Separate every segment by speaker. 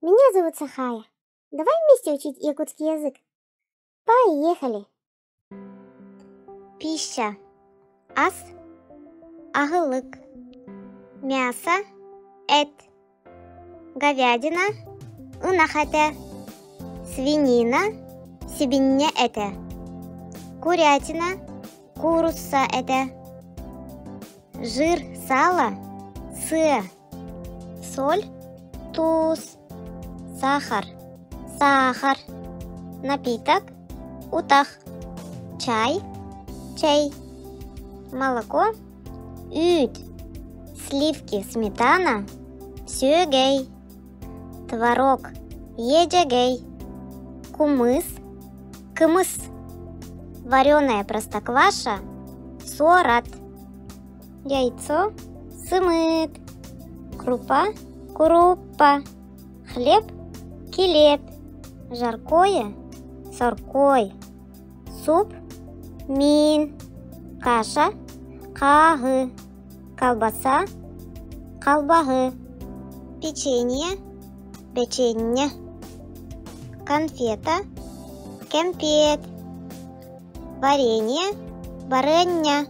Speaker 1: Меня зовут Сахая. Давай вместе учить якутский язык. Поехали! Пища. Ас. Аһылык. Мясо. Эт. Говядина. Ынах этэ. Свинина. Сибинньэ этэ. Курятина. Куурусса этэ. Жир, сало, сыа. Соль, туус, сахар, саахар, напиток, утах, чай, чэй, молоко, үүт, сливки, сметана, сүөгэй, творог, иэдьэгэй, кумыс, кымыс, вареная простокваша, суорат. Яйцо сымыт, крупа куруппа, хлеб килиэп, жаркое соркой, суп миин, каша хааһы, колбаса халбаһы, печенье бэчиэнньэ, конфета кэмпиэт, варенье барыанньа.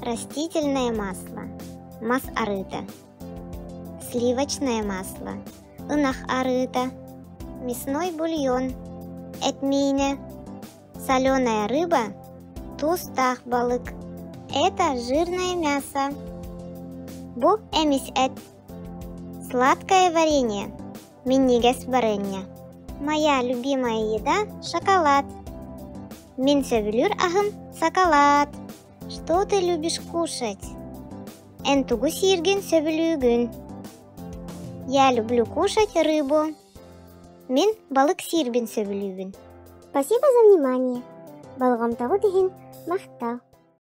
Speaker 1: Растительное масло, мас арыыта, сливочное масло, ынах арыыта, мясной бульон, эт миинэ, соленая рыба, туустаах балык. Это жирное мясо. Бу эмис эт. Сладкое варенье, минньигэс барыанньа. Моя любимая еда – шоколад. Мин сөбүлүүр аһым – сакалаат. Что ты любишь кушать? Эн тугу сииргин сөбүлүүгүн? Я люблю кушать рыбу. Мин балык сиирбин сөбүлүүбүн. Спасибо за внимание. Болҕомтоҕут иһин махтал.